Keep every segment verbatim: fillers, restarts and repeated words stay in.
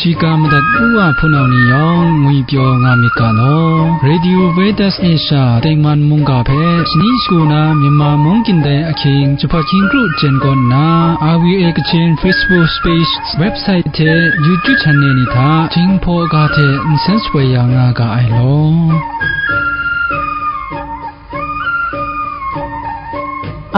Shiga madat u wa hpunau ni yawng ngwi pyaw nga myit ga law. Radio Veritas Asia tengman mungga hpe shani shagu na Myanmar mung kyin dai ahkying jahpat hkying kru jen kaw nna, R V A Kachin Facebook page, website hte YouTube channel ni hta Jinghpaw ga hte nsen shapoi ya nga ga ai law.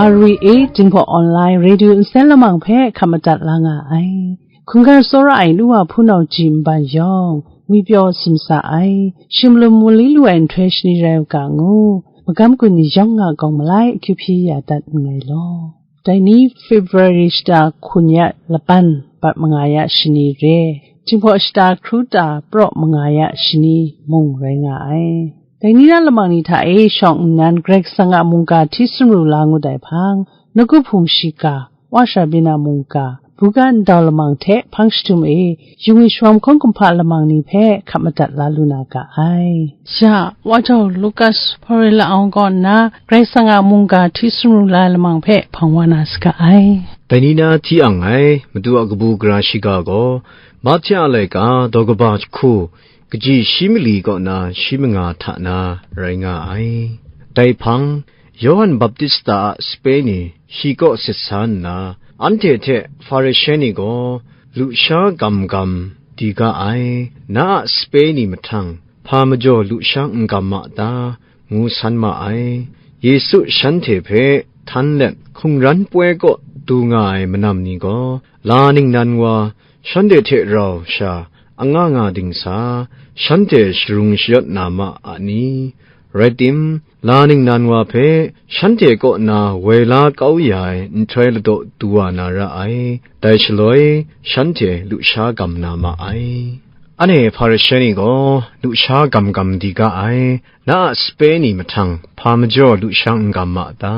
R V A Jinghpaw Online Radio nsen lamang hpe hkap madat la nga ai. Hkungga tsawra ai nu wa hpunau ji nban yawng, ngwi pyaw sumsa ai, shing malum wunli lu ai nhtoi shani rai u ga ngu, magam gun ni yawng nga gawng malai akyu hpyi ya dat nngai law. Dai ni February shata hkun ya laban, bat manga ya shani re, Jinghpaw shata hkru ta praw manga ya shani mung rai nga ai. Dai ni na lamang ni hta e shawng nnan Karai Kasang a mungga hti sumru la ngut ai hpang, nawku hpung shiga, wa sha byin a mungga, buga ndau lamang hte hpang jahtum e, yu ngwi sharawng hkawng kumhpa lamang ni hpe hkap madat la lu na ga ai. Ya, wa jau Lukas Hpawri la-awng kaw nna, Karai Kasang a mungga hti sumru la ai lamang hpe hpang wa na saga ai. Dai ni na hti ang ai, Madu a kabu gara shiga gaw, Mahte a laika, daw kaba jahku, kaji shi mali kaw na shi manga hta na rai nga ai. Dai hpang, Yawhan Baptista a sape ni shi kaw sit sa nna, anhte hte Hparishe ni gaw lusha gam gam di ga ai, na a sape ni mahtang hpa majaw lusha n gam ma ta, ngu san ma ai. Yesu shanhte hpe htan let hkungran poi kaw du nga ai manam ni gaw, la ningnan wa, shanhte hte rau sha anga nga dingsa, shanhte sharung shayawt na ma a ni? Rai tim, la ningnan wa hpe shanhte kaw na woi la kau ya ai nhtoi ladaw du wa na ra ai, dai shaloi shanhte lusha gam na ma ai. Anhte Hparishe ni gaw lusha gam gam di ga ai, na a sape ni mahtang hpa majaw lusha n gam ma ta?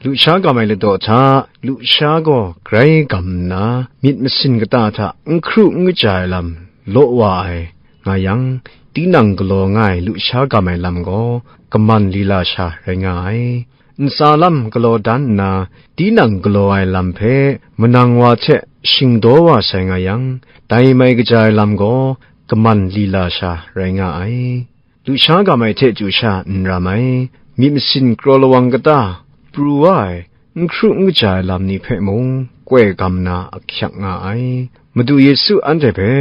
Lusha gam ai ladaw hta, lusha gaw grai gam nna, myit masin kata hta n hkru n kaja ai lam law wa ai nga yang, tinang galaw nga ai lusha gam ai lam gaw kaman lila sha rai nga ai. Ntsa lam galaw dan nna, tinang galaw ai lam hpe manang wa hte shingdaw wa sai nga yang, dai mai kaja ai lam gaw kaman lila sha rai nga ai. Lusha gam ai hte chyu sha n ram ai, myit masin kraw lawang kata, pru wa ai, n hkru n kaja ai lam ni hpe mung koi gam na ahkyak nga ai. Madu Yesu anhte hpe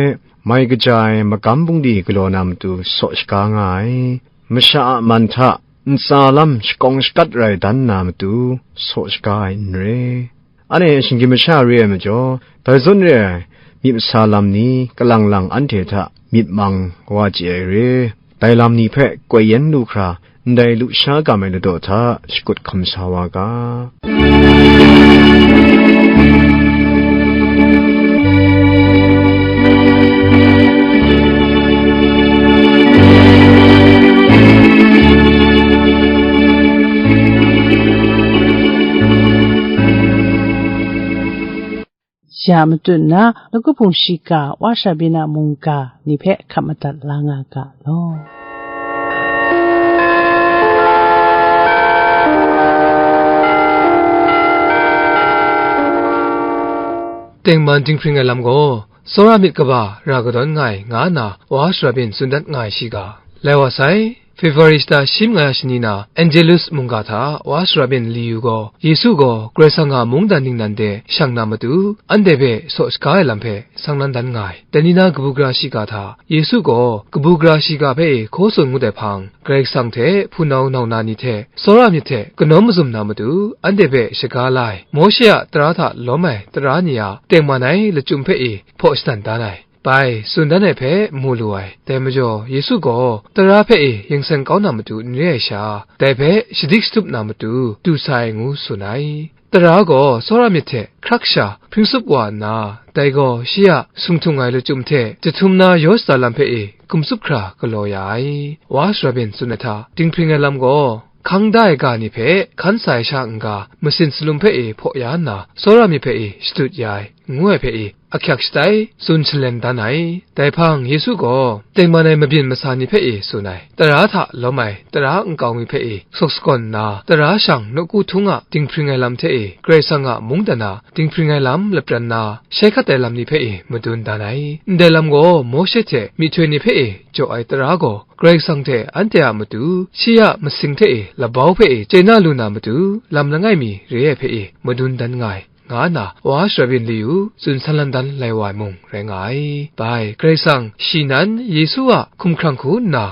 mai kaja ai magam bungli galaw na matu saw shaga nga ai. Masha a man hta ntsa lam shakawng shakat rai dan na matu saw shaga ai n re. Anhte shinggyim masha re ai majaw, dai zawn re ai myit masa lam ni kalang lang anhte hta myit mang wa chye ai re. Dai lam ni hpe koi yen lu hkra, ndai lusha gam ai ladaw hta shakut hkam sa wa ga. Ya matut nna, lagu hpung shiga, wa sha byin a mungga ni hpe hkap madat la nga ga law. Tengman dinghpring ai lam gaw, tsawra myit kaba ra kadawn nga ai, nga nna wa sara byin tsun dat nga ai shiga, lai wa sai. February shata shi manga ya shani na, Angelus mungga hta wa sara byin li yu gaw, Yesu gaw Karai Kasang a mungdan ningnan de shang na matu, anhte hpe saw shaga ai lam hpe sang nan dan nga ai. Dai ni na kabu gara shiga hta, Yesu gaw kabu gara shiga hpe hkaw tsun ngut ai hpang, Karai Kasang hte hpunau nau na ni hte tsawra myit hte kanawn mazum na matu, anhte hpe shaga la ai, Mawshe a tara hta lawm ai tara ni a tengman ai lachyum hpe e hpaw shadan dan ai. Bai, tsun dan ai hpe mu lu ai. Dai majaw, Yesu gaw tara hpe e yingsen kau na matu n re ai sha, dai hpe shadik shatup na matu du sai, ngu tsun ai. Tara gaw tsawra myit hte hkrak sha hpring tsup wa nna, dai gaw shi a sung htung ai lachyum hte jahtum na yaw shada lam hpe e hkum tsup hkra galaw ya ai. Wa sara byin tsun ai hta, dinghpring ai lam gaw, hkang da ai ga ni hpe hkan sa ai sha n-ga, masin salum hpe e hpaw ya nna, tsawra myit hpe e shadut ya ai. ngu ai hpe e ahkyak shatai tsun shalen dan ai. Dai hpang Yesu gaw tengman ai mabyin masa ni hpe e tsun ai, tara hta lawm ai tara nkau mi hpe e suk sagawn nna, tara shang nawku htung a dinghpring ai lam hte e Karai Kasang a mungdan a dinghpring ai lam lapran na, shai hkat ai lam ni hpe e madun dan ai. Ndai lam gaw Mawshe hte myihtoi ni hpe e jaw ai tara gaw, Karai Kasang hte anhte a matu shi a masing hte e labau hpe e chye na lu na matu, lam langai mi re ai hpe e madun dan nga ai, nga nna wa shara byin liyu tsun san lan dan lai wa ai mung rai nga ai. Bai, Karai Kasang shi nan Yesu a hkumhkrang hku nna,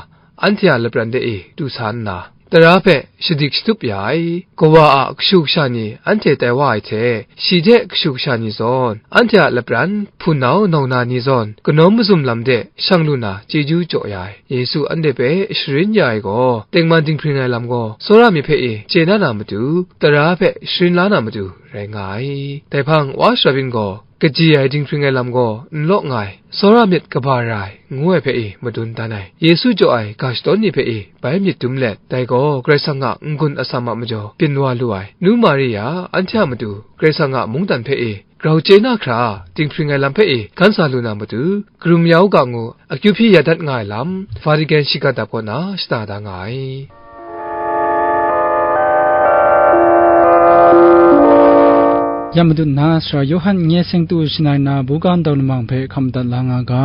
anhte a lapran de e du sa nna, tara hpe shadik shatup ya ai. Kawa a kashu kasha ni anhte tai wa ai hte, shi hte kashu kasha ni zawn, anhte a lapran hpunau nauna ni zawn, kanau mazum lam de shang lu na chyeju jaw ya ai. Yesu anhte hpe sharin ya ai gaw, tengman dinghpring ai lam gaw tsawra mi hpe e chye na na matu, tara hpe sharin la na matu rai nga ai. Dai hpang wa shara byin gaw, kaji ai dinghpring ai lam gaw n law nga ai, tsawra myit kaba ra ai, ngu ai hpe e madun dan ai. Yesu jaw ai ga shadawn ni hpe e bai myit dum let, dai gaw Karai Kasang a n-gun atsam a majaw byin wa lu ai. Nu Mari a anhte a matu Karai Kasang a mungdan hpe e grau chye na hkra, dinghpring ai lam hpe e gan sa lu na matu, karum ya u ga ngu, akyu hpyi ya dat nga ai lam, Vatican shiga dap kaw na shada da nga ai. Ya Madu nna Sara Yawhan nye seng tu shanai na buga ndau lamang hpe hkam madat la nga ga.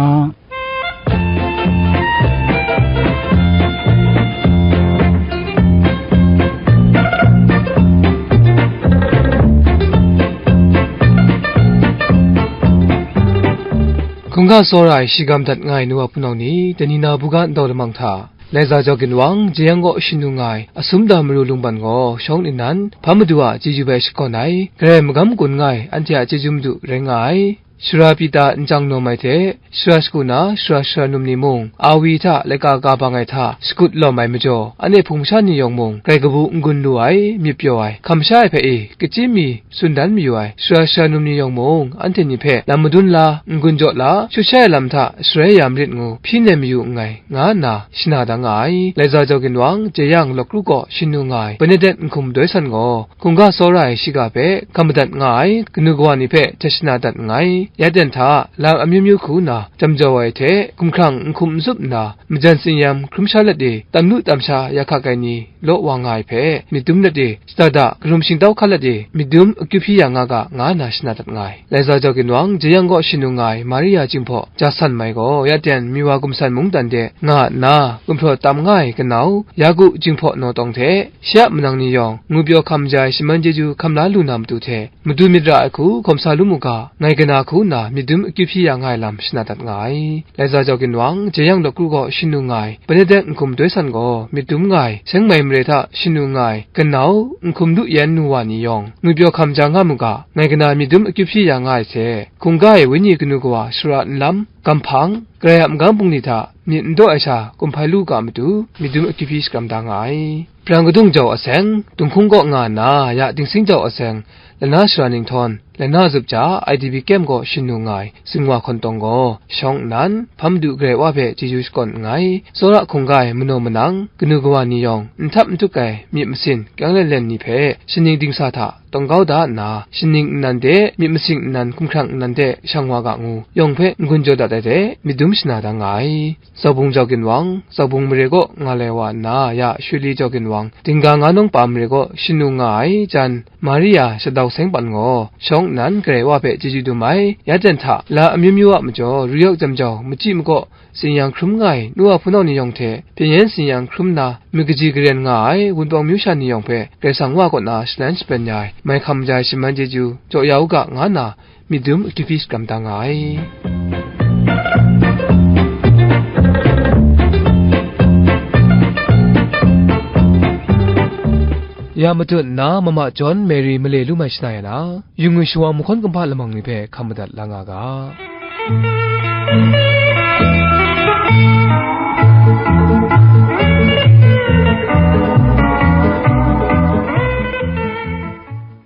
Hkungga tsawra ai shiga madat nga ai nu wa hpunau ni, dai ni na buga ndau lamang hta, Laiza Jau Ginwang, jeyang kaw shin nu nga ai, Asum Da Maru Lungban gaw shawng nnan, Hpa Madu a chyeju bai shakawn ai, Karai magam gun nga ai, anhte a chyeju madu rai nga ai. Sara Pita nchyang nawm ai hte, sara shagu na sara sara num ni mung, awi hta laika ka bang ai hta shakut lawm ai majaw, anhte hpung masha ni yawng mung, grai kabu n-gun lu ai, myit pyaw ai, hkam sha ai hpe e, kachyi mi tsun dan mayu ai, sara sara num ni yawng mung, anhte ni hpe lam madun la, n-gun jaw la, shut sha ai lam hta sharai ya marit ngu, hpyi nem mayu nngai, nga nna shana da nga ai. Laiza Jau Ginwang, jeyang lawk ru kaw shin nu nga ai, Benedet nhkum doi san gaw, hkungga tsawra ai shiga hpe hkam madat nga ai, kanu kawa ni hpe htet shana dat nngai. Ya ten hta, lam amyu myu hku nna, jam jau ai hte, hkumhkrang n hkum n tsup nna, majan tsin-yam hkrum sha let e, tam lu tam sha ya hkak ai ni, law wa nga ai hpe, myit dum let e, shada da, karum shingtau hkat let e, myit dum akyu hpyi ya nga ga, nga nna shana dat nga ai. Laiza Jau Ginwang, jeyang kaw shin nu nga ai, Maria Jinghpaw, ja san mai gaw, ya ten, Miwa Gumsan mungdan de nga nna, gumhpraw tam nga ai kanau, Yaku Jinghpaw naw tawng hte, shi a manang ni yawng, ngwipyaw hkam ja ai shaman chyeju hkam la lu na matu hte, madu myit ra ai hku hkawm sa lu mu ga, ngai kana hku nna myit dum akyu hpyi ya nga ai lam shana dat nga ai. Laiza Jau Ginwang, jeyang lawk ru kaw shin nu nga ai, Benedet nhkum doi san gaw, myit dum nga ai, seng mai mare hta shin nu nga ai, kanau, nhkum lu yan nu wa ni yawng, ngwipyaw hkam ja nga mu ga, ngai kana myit dum akyu hpyi ya nga ai hte, hkungga e wenyi kanu kawa sara nlam, gam hpang, Karai a magam bungli hta myit n daw ai sha, kumhpai lu ga matu, myit dum akyu hpyi shakram da nga ai. Brang kadung jau aseng, Dunghkung kaw nga nna, ya Dingsing jau aseng, Lana Sara Ninghtawn, Lana Zup ja, I D P kem gaw shin nu nga ai, Zingwa Hkawn Tawng gaw, shawng nnan, Hpa Madu Karai Wa hpe chyeju shakawn nngai, tsawra hkungga ai manaw manang, kanu kawa ni yawng, n htap n htuk ai myit masin, kyang len len ni hpe, shaning dingsa hta, tawng kau da nna, shaning nnan de, myit masing nnan, hkumhkrang nnan de, shang wa ga ngu, yawng hpe n-gun jaw dat ai de, myit dum shana da nga ai. Zaubung Jau Ginwang, Zaubung mare kaw nga lai wa nna, ya Shuli Jau Ginwang, Dingga nga nawng pa mare kaw shin nu nga ai, jan Maria Shadau Seng Pan gaw, shawng nnan Karai Wa hpe chyeju dum ai, ya ten hta, la amyu myu a majaw, ru yawk jam jau, machyi makaw, tsin-yam hkrum nga ai, nu wa hpunau ni yawng hte, byin yan tsin-yam hkrum nna, myit kaji karen nga ai, Wunpawng myu sha ni yawng hpe, Karai Kasang Wa kaw na shalan shapen ya ai, mai hkam ja ai shaman chyeju, jaw ya u ga, nga nna, myit dum akyu hpyi shakram da nga ai. Ya matut nna, mama John Mary male lu mai shana ya na, yu ngwi shawa mahkawn kumhpa lamang ni hpe hkam madat la nga ga.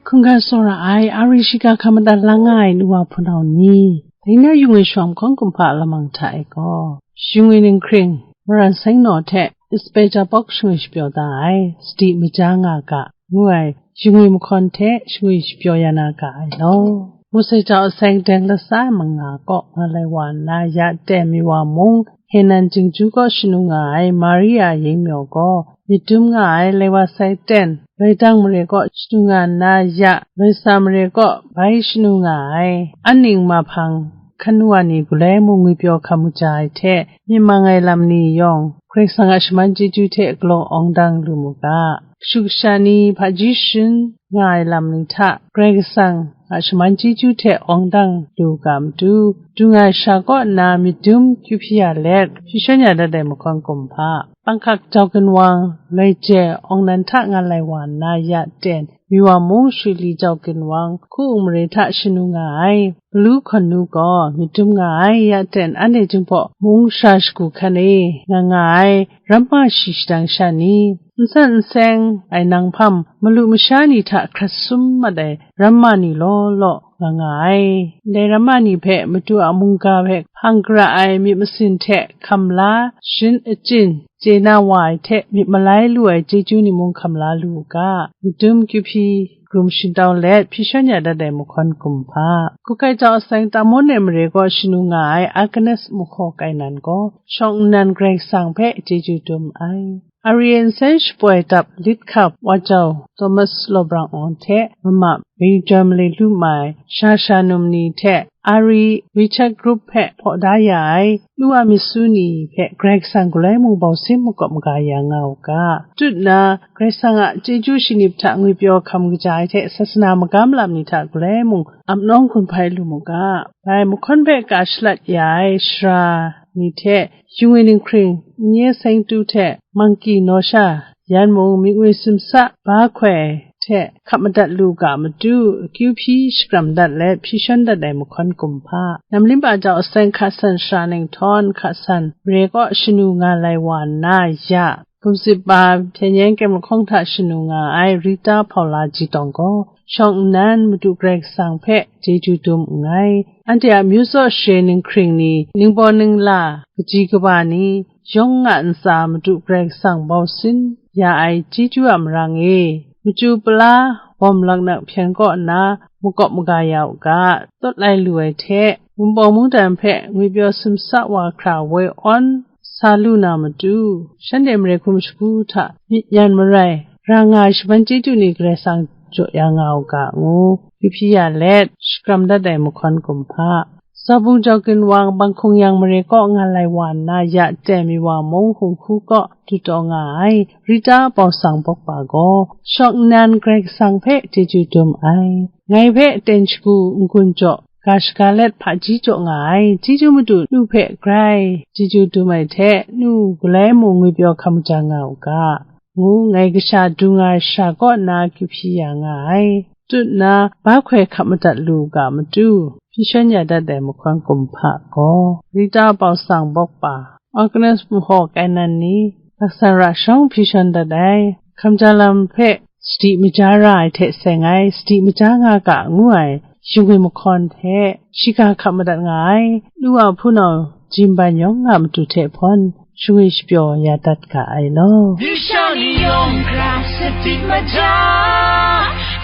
Hkungga tsawra ai, ari shiga hkam madat la nga ai nu wa hpunau ni, dai na yu ngwi shawa mahkawn kumhpa lamang hta e gaw, yu ngwi ninghkring, Maran Seng Naw hte Inspector Bok shangwi shapyaw da ai, Sadi Maja Nga Ga, ngu ai, yu ngwi mahkawn hte shangwi shapyaw ya na ga ai law. Mose jau aseng deng lasa manga kaw nga lai wa nna, ya ten mi wa mung, Henan Jinghtu kaw shanu nga ai Maria Yingmyaw gaw, myit dum nga ai lai wa sai ten, loi dang mare kaw shanu nga nna, ya loi sa mare kaw bai shanu nga ai, an ning ma hpang, hkan wa ni galoi mung ngwipyaw hkam kaja ai hte, myit mang ai lam ni yawng, Karai Kasang a shaman chyeju hte galaw awng dang lu mu ga. Kashu kasha ni hpaji sharin nga ai lam ni hta, Karai Kasang a shaman chyeju hte awng dang lu ga matu, dung ai sha kaw nna myit dum kyu hpyi ya let, hpyi shawn ya dat ai mahkawn kumhpa, panghkak jau ginwang, loi je awng nan hta nga lai wa nna, ya ten, Miwa mung Shuli jau ginwang, hku mare hta shanu nga ai, Malu hkawn nu gaw myit dum nga ai, ya ten anhte Jinghpaw mung sara shagu hkan e nga nga ai, ramma shi shadang sha ni, nsan nseng ai nang hpam, malu masha ni hta hkrat sum mat ai, ramma ni law law nga nga ai. Ndai ramma ni hpe Madu a mungga hpe hpang gara ai myit masin hte hkam la, shin achyin, chye na wa ai hte myit malai lu ai chyeju ni mung hkam la lu u ga, myit dum kyu hpyi, krum shingtau let hpyi shawn ya dat ai mahkawn kumhpa. Kukai jau aseng Tamon ai mare kaw shanu nga ai Agnes Mahkaw Kainan gaw, shawng nnan Karai Kasang hpe chyeju dum ai. Ari e nsen shapoi dap lit hkap wa jau Thomas Lawbrang Awng hte mama Benjamin Male Lu Mai, sha sha num ni hte Ari WeChat group hpe hpaw da ya ai, nu a myit su ni hpe Karai Kasang galoi mung bau sin makawp maga ya nga u ga, tut nna Karai Kasang a chyeju shinip hta ngwipyaw hkam kaja ai hte, sasana magam lam ni hta galoi mung ap nawng hkun hpai lu mu ga. Bai mahkawn hpe ka shalat ya ai sara ni hte, Shingwi Ninghkring, Nye Seng Tu hte, Mangki Naw Sha, yan mung myit ngwi simsa ba hkoi hte hkap madat lu ga matu, akyu hpyi shakram dat let hpyi shawn dat ai mahkawn kumhpa. Namlimpa jau aseng hka san sara ninghtawm hka san mare kaw shanu nga lai wa nna, ya, hkum sip ba hpyen yen kyem lahkawng hta shanu nga ai Rita Hpaula Jitawng gaw, shawng nnan Madu Karai Kasang hpe chyeju dum nngai. Anhte a myu tsaw share ninghkring ni, ningbaw ningla, kaji kaba ni, yawng a ntsa Madu Karai Kasang bau sin ya ai chyeju a marang e, machyu pala, bawm laknak hpyen kaw nna makawp maga ya u ga, tawt lai lu ai hte, Wunpawng mungdan hpe ngwipyaw simsa wa hkra woi awn sa lu na matu, shanhte mare hkum shagu hta myit yan marai, ra nga ai shaman chyeju ni Karai Kasang jaw ya nga u ga, ngu kyu hpyi ya let, shakram dat ai mahkawn kumhpa. Zabung jau ginwang, Banghkung Yang mare kaw nga lai wa nna, ya ten mi wa mung hung hku kaw du taw nga ai, Rita Bawsang Bawkpa gaw, shawng nnan Karai Kasang hpe chyeju dum ai. Ngai hpe ten shagu n-gun jaw, ga shaga let hpaji jaw nga ai, chyeju madu nu hpe grai chyeju dum ai hte, nu galoi mung ngwipyaw hkam kaja nga u ga, ngu ngai kasha dung ai sara kaw nna kyu hpyi ya nga ai. Tut nna, ba hkoi hkap madat lu u ga matu, hpyi shawn ya dat ai mahkawn kumhpa gaw, Rita Bawsang Bawkpa, Agnes Mahkaw Kainan ni, laksan ra shawng hpyi shawn dat ai, hkam ja lam hpe sadi maja ra ai hte seng ai, sadi maja nga ga ngu ai, shingwi mahkawn hte, shiga hkap madat nga ai, nu a hpunau Jin Ban Yawng a matu hte hpawn, shingwi shapyaw ya dat ga ai law. Lusha ni yawng hkra sadi maja,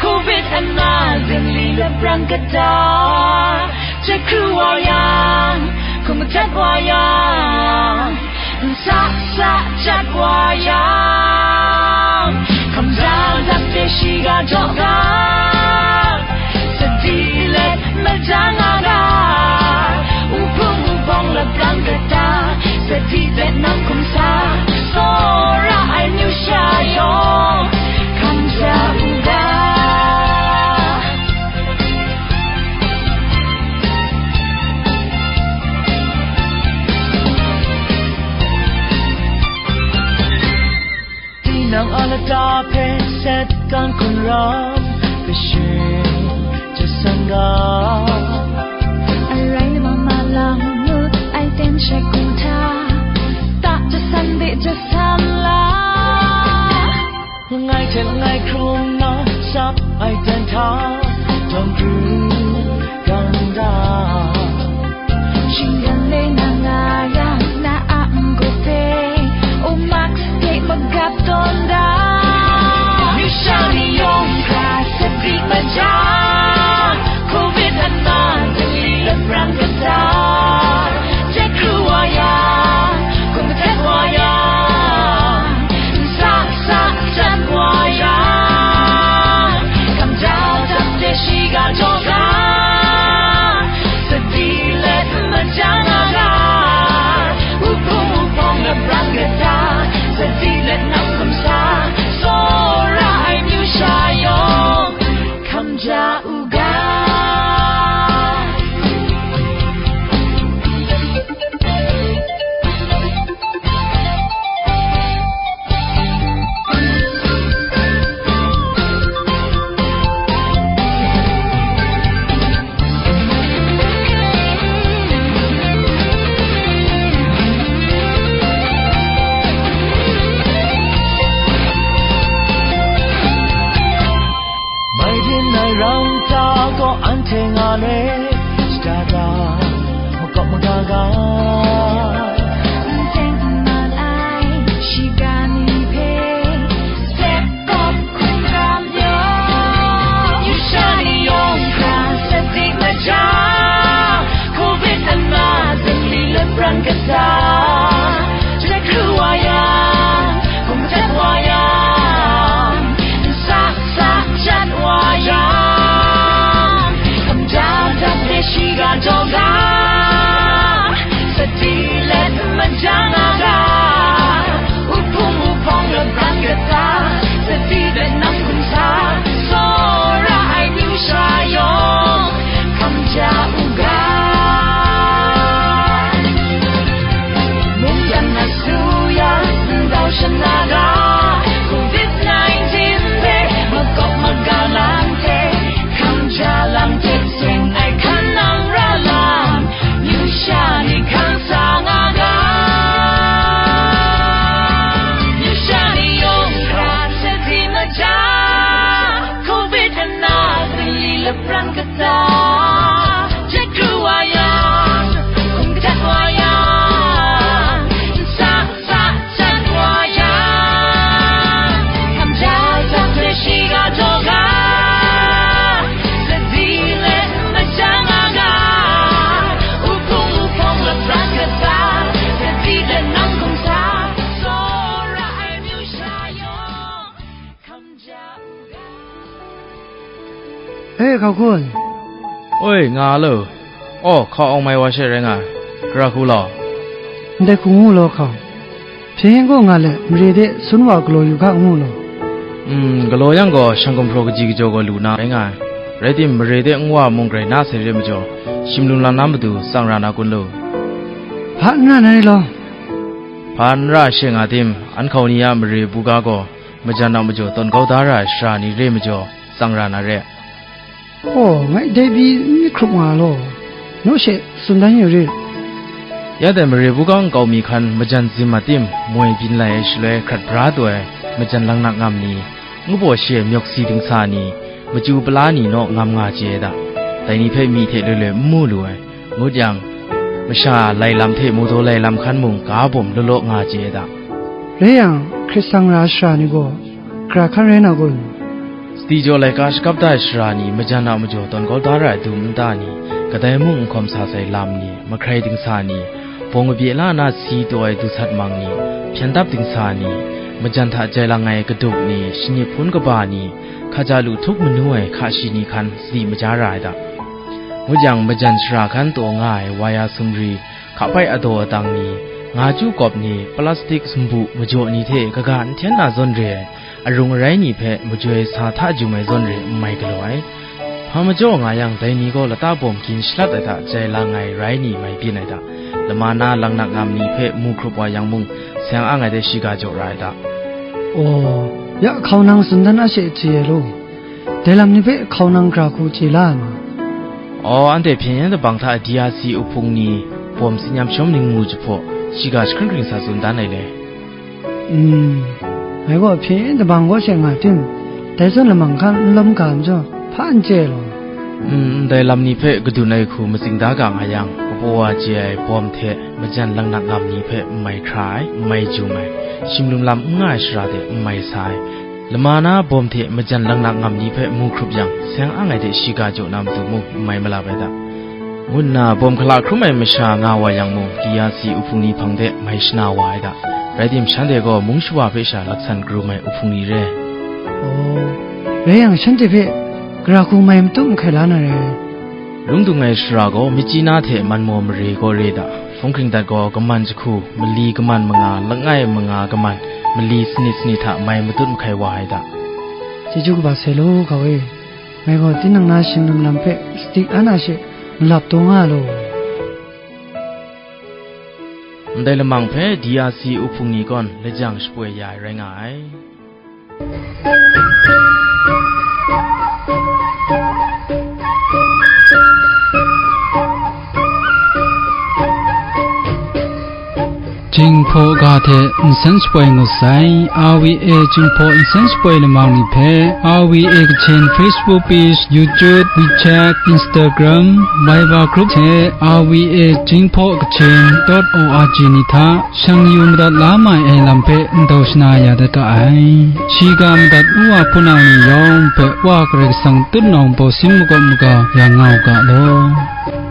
covid ana zingli labrang kata, jahkru wa yang, hkum madat wa yang, nsa sa jat wa yang, hkam ja lam de shiga jaw ga, sadi let maja nga ga, u hpung u bawng labrang kata, sadi let nang hkum sa, tsawra ai amyu sha yawng, hkam ja u ga. Tinang a lata hpe set kan hkun ram, kashin jasan ga. Arai lama ma lang ngut ai ten shek hta, ta jasan de jasan la. Langai hte langai hkrung na sap ai dan hta, dawng kru ganda. Shinggan le na nga yang, na a n-gun hpe, o mask de magat tawn da. Lusha ni yawng hkra sadi maja, covid Nga le, shada da, makawp maga ga. N teng n mat ai, shiga ni hpe, step up hkungga majaw. Yusha ni yawng hkra sadi majaw, covid ana zali lapran kata, jahkru wa yang, hkum jat wa yang, nsa sa jat wa yang, kamja jat de shiga jaw ga, sadi let majang a ga, uhpung uhpawng lapran kata, sadi let nang hkum sa, tsawra ai amyu sha yawng, kamja u ga. Mungdan asuya, ndau shana ga, covid nineteen hpe, makawp maga lam hte, kamja lam hte seng ai hkan nang ra lam, amyu sha ni hkang sa nga ga. Amyu sha ni yawng hkra sadi majaw, covid ana zali lapran kata, jahkru wa yang, hkum jat wa yang, nsa sa jat wa yang, kamja jat de shiga jaw ga, sadi let majang a ga, uhpung uhpawng lapran kata, sadi let nang hkum sa, tsawra ai amyu sha yawng, kamja u ga. E, hkau hkun. Oi, nga lo. Aw, hkau awng mai wa she rai nga ai. Gara hku law. Ndai hku ngu law, hkau. Hpyen gaw nga let, mare de sun wa galaw yu ga ngu law. Mm, galaw yang gaw, shang gumhpraw kaji kajaw gaw lu na rai nga ai. Rai tim, mare de nwa mung grai na sai re majaw, shim lung lam na matu tsang ra na kun lo. Hpa n ra na ri law. Hpa n ra she nga tim, an hkau ni a mare buga gaw, majan a majaw tawn kau da ra ai sara ni re majaw, tsang ra na re. Aw, ngai dai pyi n myit hkrup nga law, naw she tsun dan yu rit. Ya dai mare buga nkau mi hkan majan zim a tim, moi byin lai ai shaloi hkrat bra taw ai majan laknak ngam ni, ngu baw shi ai myawk si dingsa ni, machyu pala ni naw ngam nga chye ai da. Dai ni hpe myi hte loi loi n mu lu ai. Ngut yang, masha lai lam hte mu daw lai lam hkan mung ga bawm law law nga chye ai da. Rai yang, Hkrit sang ra ai sara ni gaw gara hkan rai na kun? Sadi jaw laika shakap da ai sara ni, majan a majaw tawn kau da ra ai dum nta ni, kadai mung n hkawm sa sai lam ni, mahkrai dingsa ni, bawng kabye la na si taw ai du sat mang ni, hpyen dap dingsa ni, majan hta jai lang ai kaduk ni, shanit hpun kaba ni, hkaja lu htup manu ai hka shi ni hkan sadi maja ra ai da. Ngut yang, majan sara hkan taw nga ai waya sumri, hkapai adaw adang ni, nga chyu kawp ni, plastik sumbu majaw ni hte kaga n hten na zawn re ai, arung arai ni hpe majoi sa hta jum ai zawn re n mai galaw ai. Hpa majaw nga yang, dai ni gaw lata bawm gin shalat ai hta jai lang ai rai ni mai byin ai da. Lama na laknak ngam ni hpe mu hkrup wa yang mung, seng ang ai de shiga jaw ra ai da. Aw, ya hkau nang tsun dan a she chye ai law. Dai lam ni hpe hkau nang gara hku chye la ai ma? Aw, anhte hpyen yen dabang hta D R C uhpung ni bawm tsin yam shawm ning mu jahpaw, shiga jahkring hkring sa tsun dan ai le. Mm, ngai gaw hpyen yen dabang gaw she nga tim, dai zawn lamang hkan n lawm ga majaw, hpa n chye ai law. Mm, ndai lam ni hpe kadun ai hku matsing da ga nga yang, kapaw wa chye ai bawm hte majan laknak ngam ni hpe n mai hkra ai, n mai jum ai, shim lung lam n nga ai sara de n mai sa ai, lama na bawm hte majan laknak ngam ni hpe mu hkrup yang, seng ang ai de shiga jaw na matu mung n mai malap ai da, ngu nna bawm hkala hkrum ai masha nga wa yang mung, D R C uhpung ni hpang de mai shana wa ai da. Rai tim, shanhte gaw mung shawa hpe sha laksan karum ai uhpung ni re. Aw, rai yang, shanhte hpe gara hku mai matut mahkai la na re. Lung dung ai sara gaw, Myitkyina hte Manmaw mare kaw re da. Hpung hkring dat gaw, kaman jahku, mali kaman manga, langai manga kaman, mali sanit sanit hta mai matut mahkai wa ai da. Chyeju kaba sai law, hkau e. Ngai gaw tinang na shing lam lam hpe sadi an a she malap taw nga law. Ndai lamang hpe D R C uhpung ni kawn lajang shapoi ya ai rai nga ai. Jinghpaw ga hte nsen shapoi ngut sai. R V A Jinghpaw nsen shapoi lamang ni hpe R V A Kachin Facebook page, YouTube, WeChat, Instagram, Viber group hte R V A Jinghpaw Kachin dot O R G ni hta shang yu madat la mai ai lam hpe ndau shana ya dat ga ai. Shiga madat nu wa hpunau ni yawng hpe Wa Karai Kasang tutnawng bawsin makawp maga ya nga u ga law.